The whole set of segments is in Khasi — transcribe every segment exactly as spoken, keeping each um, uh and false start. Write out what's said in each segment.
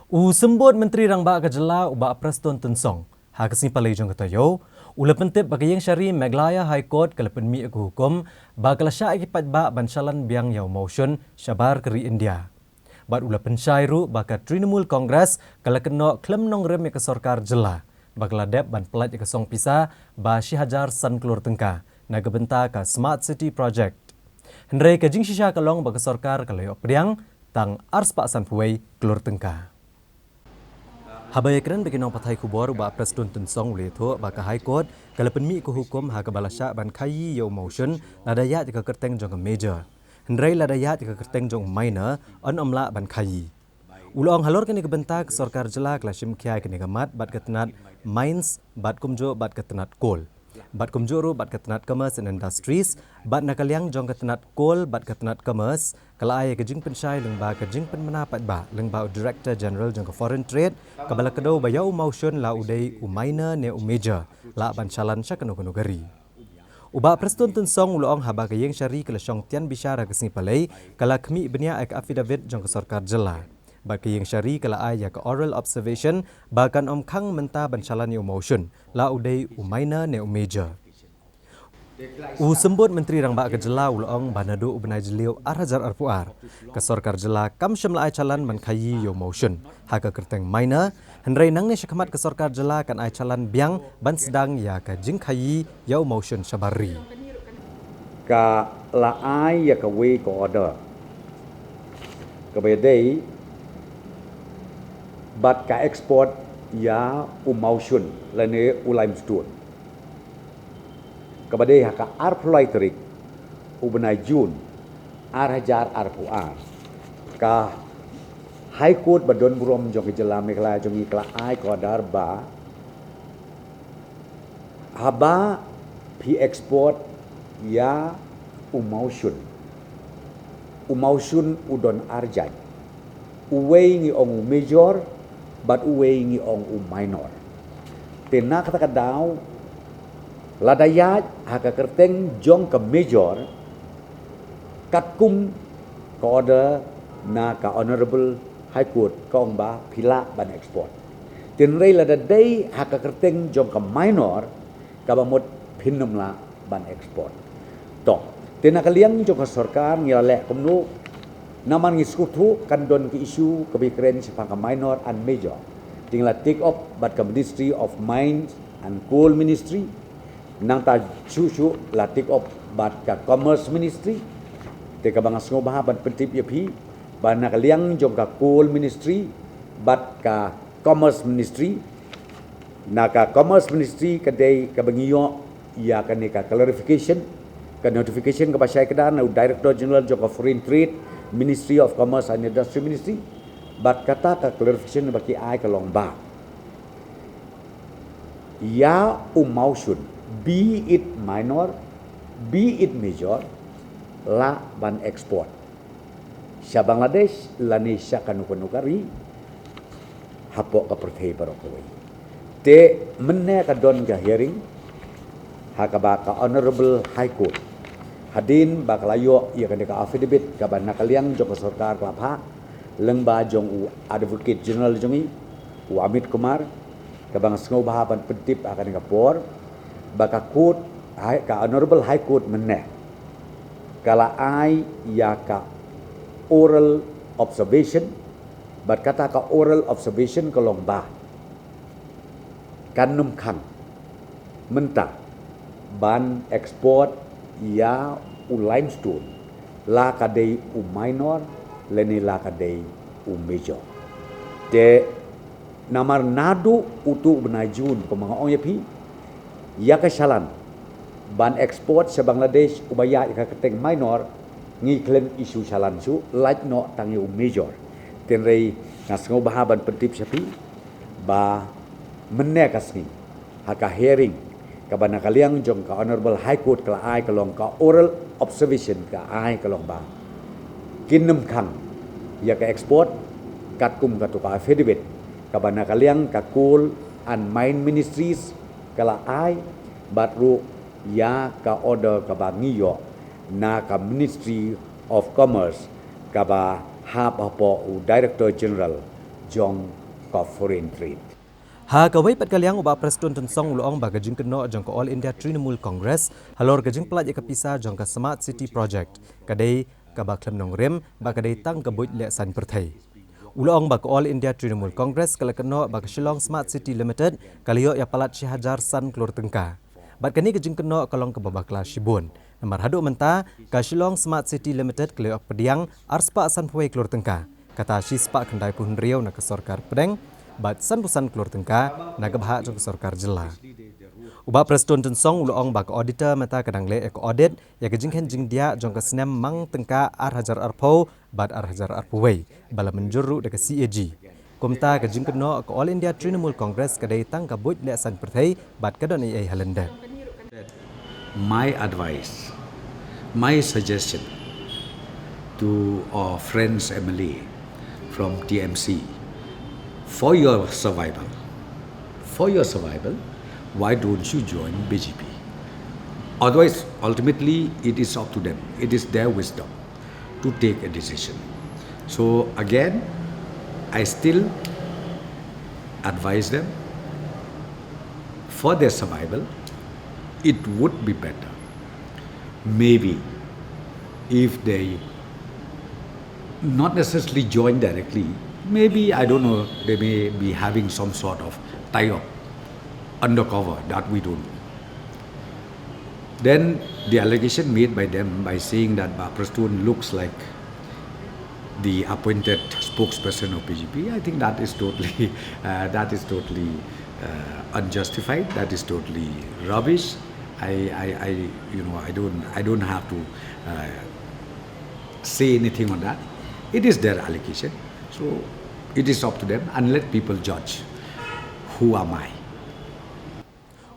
U Symbud Myntri Rangbah ka jylla u Bah Prestone Tynsong, ha ka sngi Palei jong ka taïew, u la pyntip ba ka Iingshari Meghalaya High Court ka la pynmih ïa ka hukum ba ka la shah ïa ki paidbah ban shalan biang ïa u mawshun shabar ka ri India. Bad u la pynshai ruh ba ka Trinamool Congress ka la kynnoh khlem nongrim ïa ka sorkar jylla ba ka la dep ban pyllait ïa ka song pisa ba shi hajar san klur tyngka na ka bynta ka Smart City Project. Hynrei ka jingshisha ka long ba ka sorkar ka la ïoh pdiang tang arspah sanphew wei klur tyngka. Haba ïakren bad ki nongpathai khubor, u Bah Prestone Tynsong u la ïathuh ba ka High Court ka la pynmih ka hukum ha kaba la shah ban khaïi ïa u mawshun lada ïaid ïa ka kyrteng jong ka major. Hynrei lada ïaid ïa ka kyrteng jong u minor, yn ym lah ban khaïi. U la ong halor kane ka bynta ka sorkar jylla ka la shim khia ïa kane ka mat bad ka tnat Mines bad kumjuh bad ka tnat Coal. Bad kumjuh ruh bad ka tnat Commerce and Industries, bad na ka liang jong ka tnat Coal bad ka tnat Commerce, ka la ai ïa ka jingpynshai lyngba ka jingpynbna paidbah lyngba u Director General jong ka Foreign Trade, kaba la kdew ba ïa u mawshun la u dei u minor ne u major, lah ban shalan sha kano kano ka ri. U Bah Prestone Tynsong u la ong haba ka Iingshari ka la shong tian bishar ha ka sngi Palei, ka la khmih bniah ïa ka affidavit jong ka sorkar jylla. Bad ka Iingshari ka la ai ïa ka oral observation ba kan ym khang mynta ban shalan ïa u mawshun, la u dei u minor ne u major. U Symbud Myntri Rangbah ka jylla u la ong ba naduh u bnai Jylliew ar hajar arphew ar, ka sorkar jylla kam shym la ai shalan ban khaïi ïa u mawshun ha ka kyrteng minor, hynrei nangne shakhmat ka sorkar jylla kan ai shalan biang ban sdang ïa ka jingkhaïi ïa u mawshun shabar ri. Ka la ai ïa kawei ka order kaba ïadei bad ka export ïa u mawshun lane u limestone, kaba dei ha ka arphew lai tarik u bnai Jun ar hajar arphew ar. Ka High Court ba don burom jong ka jylla Meghalaya jong ngi ka la ai ka order ba haba phi export ïa u mawshun, u mawshun u don ar jait. Uwei ngi ong u major bad uwei ngi ong u minor. Te na kata ka daw, lada ïaid ha ka kyrteng jong ka major, katkum ka order na ka Honourable High Court ka ong ba phi lah ban export. Te hynrei lada dei ha ka kyrteng jong ka minor, kaba mut phin ym lah ban export. To, te na ka liang jong ka sorkar ngi la leh kumno, namar ngi sngewthuh kan don ka issue kaba ïakren shaphang ka minor and major. Te ngi la take up bad ka Ministry of Mines and Coal Ministry. Nangta shuh shuh la take up bad ka Commerce Ministry. Te kaba nga sngewbha ban pyntip ïa phi ba na ka liang jong ka Coal Ministry bad ka Commerce Ministry, na ka Commerce Ministry ka dei kaba ngi ïoh ïa kane ka clarification, ka notification kaba shai kdar na u Director General jong ka Foreign Trade, Ministry of Commerce and Industry Ministry. Bad kata ka clarification ba ki ai ka long ba ïa u mawshun, be it minor, be it major, lah ban export sha Bangladesh lane sha kano kano ka ri hapoh ka pyrthei baroh kawei. Te mynne ka don ka hearing ha kaba ka Honourable High Court, hadien ba ka la ïoh ïa kane ka affidavit kaba na ka liang jong ka sorkar ka la phah lyngba jong u Advocate General jong ngi, u Amit Kumar, kaba nga sngewbha ban pyntip ha kane ka por ba ka court, hai, ka Honourable High Court mynne ka la ai ïa ka oral observation, bad kata ka oral observation ka long ba kan ym khang mynta ban export ïa u limestone, la ka dei u minor lane la ka dei u major. Te namar naduh utu u bnai Jun, kumba nga ong ïa phi, ïa ka shalan ban export sha Bangladesh uba ïaid ïa ka kyrteng minor, ngi khlem issue shalan shuh, lait noh tang ïa u major. Te hynrei nga sngewbha ban pyntip sha phi ba mynne ka sngi ha ka hearing kaba na ka liang jong ka Honourable High Court ka la ai ka long, ka oral observation ka ai ka long ba kin ym khang ïa ka export katkum katu ka affidavit kaba na ka liang ka Coal and Mine Ministries ka la ai, bad ruh ïa ka order kaba ngi ïoh na ka Ministry of Commerce kaba hap hapoh u Director General jong ka foreign trade. Ha kawei pat ka liang, u Bah Prestone Tynsong u la ong ba ka jingkynnoh jong ka All India Trinamool Congress halor ka jingpynlait ïa ka pisa jong ka Smart City Project ka dei kaba khlem nongrim bad ka dei tang ka buit leh saiñ pyrthei. U la ong ba ka All India Trinamool Congress ka la kynnoh ba ka Shillong Smart City Limited ka la ïoh ïa palat shi hajar san klur tyngka. Bad kane ka jingkynnoh ka long kaba bakla shibun. Namar haduh mynta, ka Shillong Smart City Limited ka la ïoh pdiang arspah sanphew wei klur tyngka. Kata shispah khyndai phew hynriew na ka sorkar pdeng, bad sanphew san klur tyngka na ka bhah jong ka sorkar jylla. U Bah Prestone Tynsong u la ong ba ka auditor mynta ka dang leh ïa ka audit ïa ka jingkheiñ jingdiah jong ka snem mang tyngka ar hajar arphew bad ar hajar arphew wei, ba la mynjur ruh da ka C A G. Kumta ka jingkynnoh ka All India Trinamool Congress ka dei tang ka buit leh saiñ pyrthei bad ka don ei ei ha lyndet. My advice, my suggestion to our friends M L A from T M C, for your survival, for your survival, why don't you join B J P? Otherwise, ultimately, it is up to them. It is their wisdom to take a decision. So again, I still advise them for their survival, it would be better. Maybe if they not necessarily join directly, maybe, I don't know, they may be having some sort of tie up undercover that we don't know. Then the allegation made by them by saying that Bah Prestone looks like the appointed spokesperson of B J P, I think that is totally, uh, that is totally uh, unjustified. That is totally rubbish. I, I, I you know, I don't, I don't have to uh, say anything on that. It is their allegation. So it is up to them and let people judge. Who am I?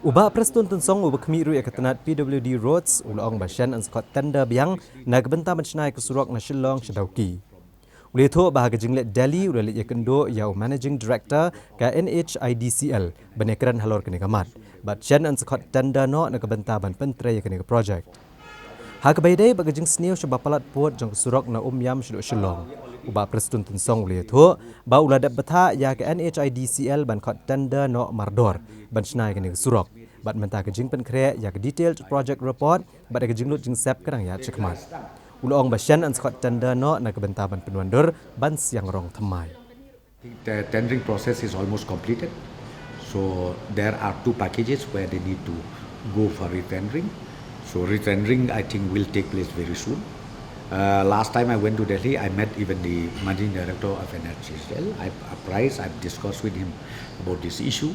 U Bah Prestone Tynsong uba khmih ruh ïa ka tnat P W D Roads u la ong ba shen yn sa khot tender biang na ka bynta ban shna ïa ka surok na Shillong sha Dawki. U la ïathuh ba ha ka jingleit Delhi u la leit ïakynduh ïa u Managing Director ka N H I D C L ban ïakren halor kane ka mat. Bad shen yn sa khot tender noh na ka bynta ban pyntrei ïa kane ka project. Ha kaba ïadei bad ka jingsniew sha ba palat pud jong ka surok na Umiam shaduh Shillong, u Bah Prestone Tynsong u la ïathuh ba u la dep bthah ïa ka N H I D C L ban khot tender noh mardor ban shna ïa kane ka surok. Bad mynta ka jingpynkhreh ïa ka detailed project report bad ïa ka jinglut jingsep ka dang ïaid shakhmat. U la ong ba shen yn sa khot tender noh na ka bynta ban pynwandur ban siang rong thymmai. The tendering process is almost completed. So there are two packages where they need to go for retendering. So retendering, I think, will take place very soon. Uh, last time I went to Delhi, I met even the managing director of N H I D C L. I apprised, I've discussed with him about this issue.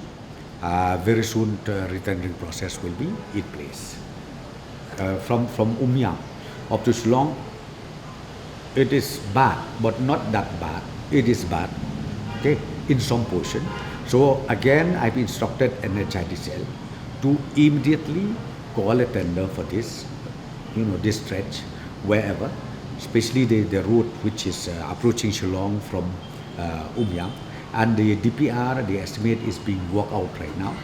Uh, very soon, the retendering process will be in place. Uh, from, from Umiam up to Shillong, it is bad, but not that bad. It is bad, okay, in some portion. So again, I've instructed N H I D C L to immediately call a tender for this, you know, this stretch, wherever, especially the, the road which is uh, approaching Shillong from uh, Umiam. And the D P R, the estimate is being worked out right now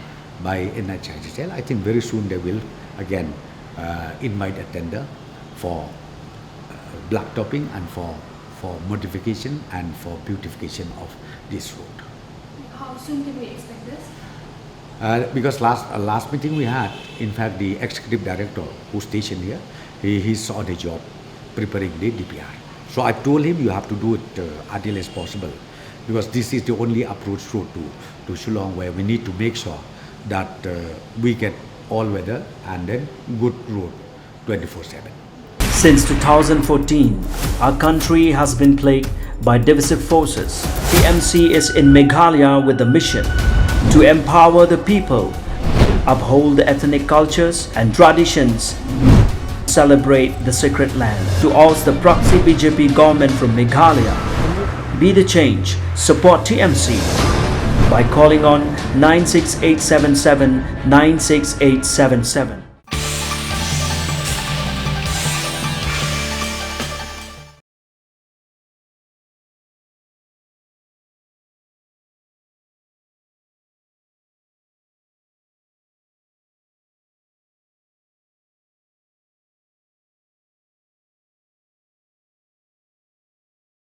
by N H I D C L. I think very soon they will again uh, invite a tender for uh, blacktopping and for, for modification and for beautification of this road. How soon can we expect this? Uh, because last uh, last meeting we had, in fact, the executive director who's stationed here, he, he's on a job preparing the D P R. So I told him you have to do it uh, early as possible, because this is the only approach road to, to Shillong, where we need to make sure that uh, we get all weather and then good road twenty-four seven. Since two thousand fourteen, our country has been plagued by divisive forces. T M C is in Meghalaya with the mission to empower the people, uphold the ethnic cultures and traditions, celebrate the sacred land. To oust the proxy B J P government from Meghalaya, be the change, support T M C by calling on nine six eight seven seven nine six eight seven seven.